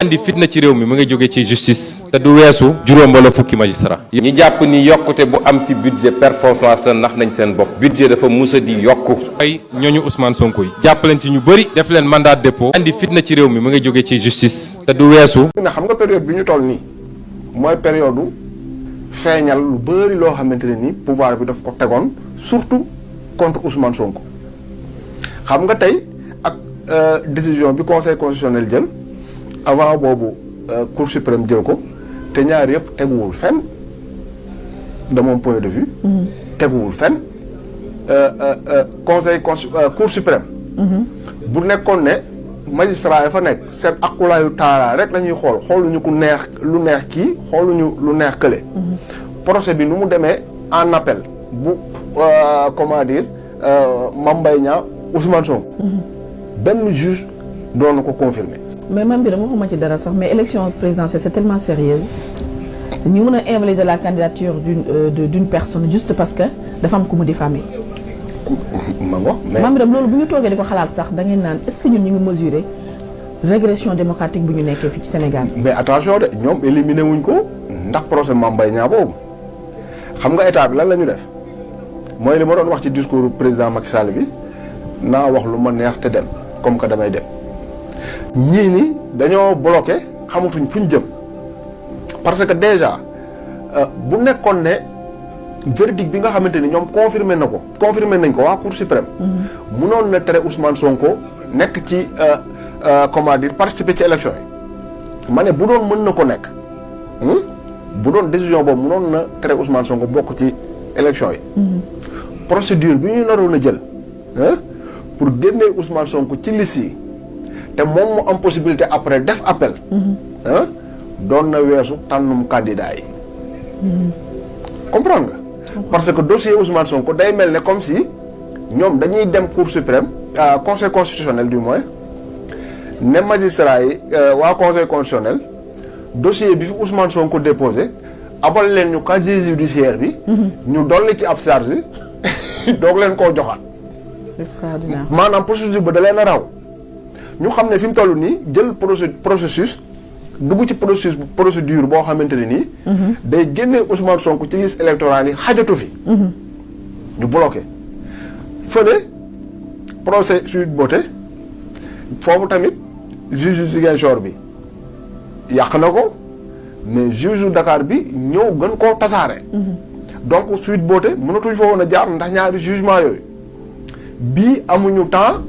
andi fitna ci réew mi mu ngi jóge ci justice te du weesu juróom wala fukki magistrat ñi jàpp ni yokkute bu am ci budget performance nax nañ seen bopp budget dafa musa di yokku ay ñooñu Ousmane Sonko yi jàpp leen ci ñu bëri def leen mandat de dépôt andi fitna ci réew mi mu ngi jóge ci justice te du weesu na xam nga période bi ñu toll nii mooy période feeñal lu bëri loo xamante ne ni pouvoir bi daf ko tegoon surtout contre Ousmane Sonko xam nga tey ak décision bi conseil constitutionnel jël avant boobu cour suprême jël ko te ñaar yëpp teguwul fenn de mon point de vue. teguwul fenn cour suprême. bu nekkoon ne magistrat yi fa nekk seen aqulaayu taara rek la ñuy xooluñu ku neex lu neex kii xooluñu lu neex kële. procès bi nu mu demee en appel bu comment dire Mame Mbaye Niang Ousmane Sonko. benn juge doon na ko confirmer. mais man bi dama waxuma ci dara sax mais élection présidentielle c'est tellement sérieux ñu mën a invalider la candidature d'une personne juste parce que dafa am ku mu diffamé. mais man bi dem loolu bu ñu toogee di ko xalaat sax da ngeen naan est-ce que ñun ñu ngi mesurer régression démocratique bu ñu nekkee fii ci Sénégal. mais attention de ñoom éliminé wuñ ko ndax procès Mame Mbaye Niang boobu xam nga état bi lan la ñu def mooy li ma doon wax ci discours président Macky Sall bi naa wax lu ma neex te dem comme que damay dem. ñii ni dañoo bloqué xamatuñ fu ñu jëm parce que déjà bu nekkoon ne verdict bi nga xamante ni ñoom confirmé nañ ko waa Cour suprême. munoon na tere Ousmane Sonko nekk ci comment dire participer ci élection yi ma ne bu doon mën na ko nekk bu doon décision boobu munoon na tere Ousmane Sonko bokk ci élection yi. procédure bi ñu naroon a jël pour génnee Ousmane Sonko ci liste yi. te moom mu am possibilité après def appel. doon na weesu tànnum candidat yi. comprendre nga. parce que dossier Ousmane Sonko day mel ne comme si ñoom dañuy dem cour suprême conseil constitutionnel du moins ne magistrat yi waa conseil constitutionnel dossier bi fi Ousmane Sonko déposé abal leen ñu casier judiciaire bi. ñu dolli ci ab charge doog leen koo joxaat. maanaam procédure ba da leen a raw. ñu xam ne fi mu toll nii jël processus dugg ci procédure boo xamante ne nii. day génnee Ousmane Sonko ci liste électorale yi xajatu fi. ñu bloqué fële procès Sweet Beauté foofu tamit juge Ziguinchor bi yàq na ko mais juge Dakar bi ñëw gën koo tasaare. donc Sweet Beauté mënatuñ fa woon a jaar ndax ñaari jugement yooyu bii amuñu temps.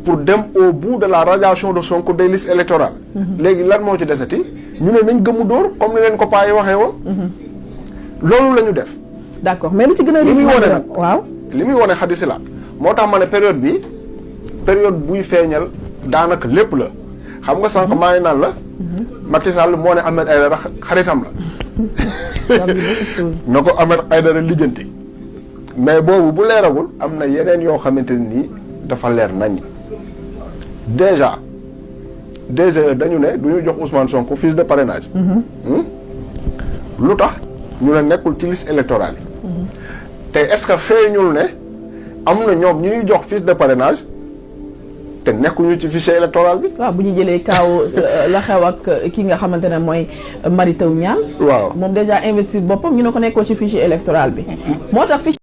pour dem au bout de la radiation de Sonko des listes électorales. léegi lan moo ci desati ñu ne nañ gëmu dóor comme ni leen ko paa yi waxee woon. loolu la ñu def. d'accord mais lu ci gën a. li muy wane nag waaw. li muy wane xadisi la moo tax ma ne période bi période buy feeñal daanaka lépp la xam nga sànq maa ngi naan la. Macky Sall moo ne Ahmed Aïdara xaritam la. na ko Ahmed Aïdara lijjanti. mais boobu bu leeragul am na yeneen yoo xamante nii dafa leer nañ. déjà dañu ne du ñu jox Ousmane Sonko fiche de parrainage. lu tax ñu ne nekkul ci liste électorale yi. te est-ce que feeñul ne am na ñoom ñu ñuy jox fiche de parrainage te nekkuñu ci fichier électoral bi. waaw bu ñu jëlee kaaw la xew ak ki nga xamante ne mooy Mary Teuw Niane. waaw moom déjà investir boppam ñu ne ko nekkoo ci fichier électoral bi moo tax fichier